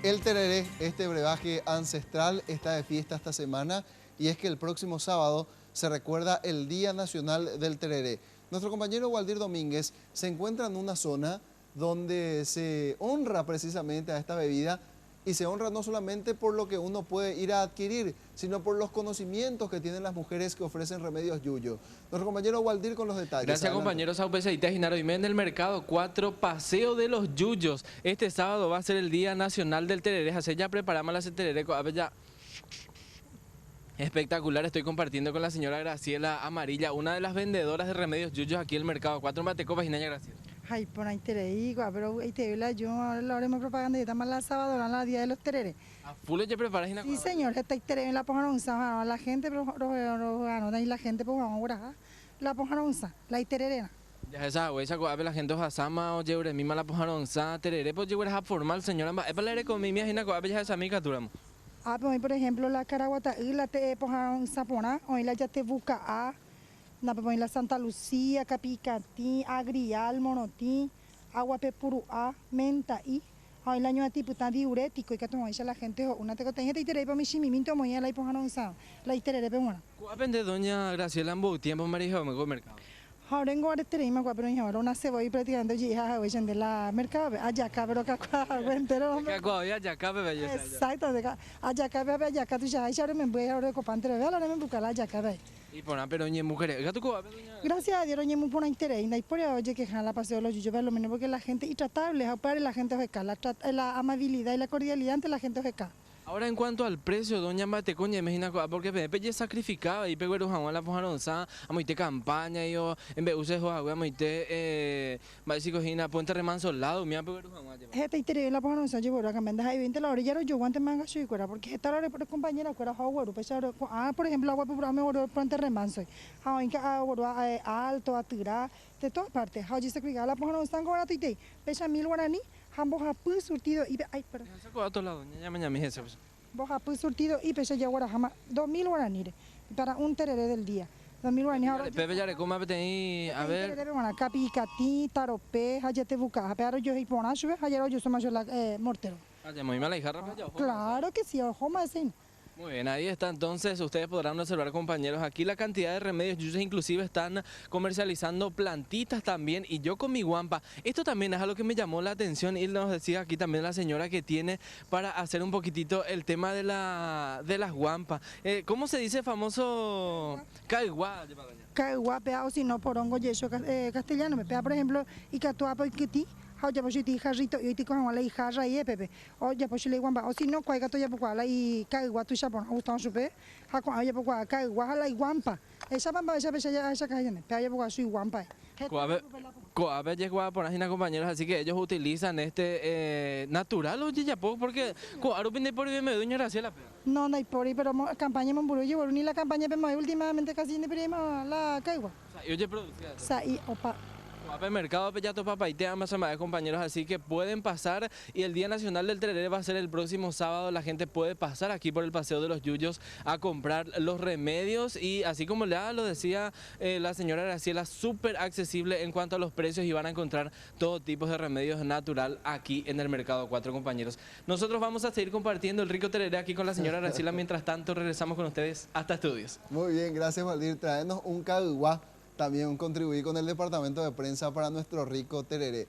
El tereré, este brebaje ancestral, está de fiesta esta semana y es que el próximo sábado se recuerda el Día Nacional del Tereré. Nuestro compañero Waldir Domínguez se encuentra en una zona donde se honra precisamente a esta bebida y se honra no solamente por lo que uno puede ir a adquirir, sino por los conocimientos que tienen las mujeres que ofrecen remedios yuyo. Nuestro compañero Waldir con los detalles. Gracias, Adelante. compañeros. Aupeseita Ginaro y en el Mercado 4, Paseo de los Yuyos. Este sábado va a ser el Día Nacional del Tereré. Así ya preparamos la tereré. A ver, ya. Espectacular, estoy compartiendo con la señora Graciela Amarilla, una de las vendedoras de remedios yuyos aquí en el Mercado 4. Matecopa, Ginaña Graciela. Ay, por ahí te digo, pero ahí te la yo, ahora la haremos propaganda y estamos la sábado, la día de los tereres. ¿A full ya preparas Gina? Sí, señor, está tereré en la pojaronza, la gente, pero y la gente, pues vamos a la pojaronza, la tererera. Ya esa agua, esa agua, la gente osama o lleure misma la pojaronza, tereré, pues lleure a formal, señora, es para leer con mi mía, Gina, ya esa mica duramos. Ah, pues por ejemplo, la caraguata, y la te pojaronza pona, hoy la ya te busca a, na pues la Santa Lucía, Capicatí, Agrial, Monotí, agua pepurúa, menta y hoy el año tipo tan diurético y que toma la gente una te te y te pa mi chimiminto moña la pojaronza, la tereré pe buena. ¿Cuál vende doña Graciela en tiempo María me mercado? Ahora en Guardia me pero ahora una cebolla prácticamente hija de la mercado, allá acá pero acá entero. Allá acá bebé. Exacto, allá acá bebé, allá acá tú ya ahora me voy ahora de copante bebé, ahora me busca la allá acá bebé. Y por pero ñe mujeres, Gracias a Dios ñe muy por interés, y por oye que la paseo los yuyos, lo menos porque la gente y tratable, para la gente acá, la, la amabilidad y la cordialidad ante la gente acá. Ahora en cuanto al precio, doña Matecoña, imagina, porque Pepe ya sacrificaba y pegó el la pojaronza, a moite campaña y yo en vez use agua moite eh cojina Puente Remanso lado, mira pegó Este interés la pojaronza llevo la campaña ahí 20 la orilla yo guante manga soy cuera porque esta hora por compañera cuera agua pues ah por ejemplo agua por me Puente Remanso. Ah en que agua alto atura de todas partes. Ah yo sacrificaba la pojaronza con barato y te pesa 1000 guaraní. Jambo japu surtido y ay, perdón. A otro lado, ya mañana mi jefe. Vos japu surtido y pesa ya guarajama 2000 guaraníes para un tereré del día. 2000 guaraníes ahora. Pepe ya le coma a ver. Tereré bueno, capi, taropé, hayate buca, pero yo y pona sube, hayero yo soy mayor la mortero. Ah, ya muy mala hija Claro que sí, ojo más Muy bien, ahí está entonces, ustedes podrán observar compañeros aquí la cantidad de remedios, ellos inclusive están comercializando plantitas también y yo con mi guampa, esto también es algo que me llamó la atención y nos decía aquí también la señora que tiene para hacer un poquitito el tema de, la, de las guampas. ¿Cómo se dice famoso caiguá? Caiguá, o si no, porongo, yeso castellano, me pega por ejemplo, y catuapo y quití. Ya pues ti jarrito y ti con la jarra y pepe o ya pues le guamba o si no cuál gato ya pues la y caigua tu chapón gusta supe ja con ya pues caigua la guampa esa pamba esa esa ya esa calle pero ya pues su guampa Coabe llegó por ahí compañeros, así que ellos utilizan este natural oye ya poco porque coaru por me doña Graciela. No, no hay por ahí, pero campaña me llevo ni la campaña pero últimamente casi ni prima la caigua. O sea, y oye producía. O sea, y opa Mercado Pellato Papaitea, más compañeros, así que pueden pasar y el Día Nacional del Tereré va a ser el próximo sábado, la gente puede pasar aquí por el Paseo de los Yuyos a comprar los remedios y así como ya lo decía la señora Graciela, súper accesible en cuanto a los precios y van a encontrar todo tipo de remedios natural aquí en el Mercado 4, compañeros. Nosotros vamos a seguir compartiendo el rico tereré aquí con la señora Graciela, mientras tanto regresamos con ustedes hasta estudios. Muy bien, gracias Valdir, traernos un caguá. También contribuí con el departamento de prensa para nuestro rico tereré.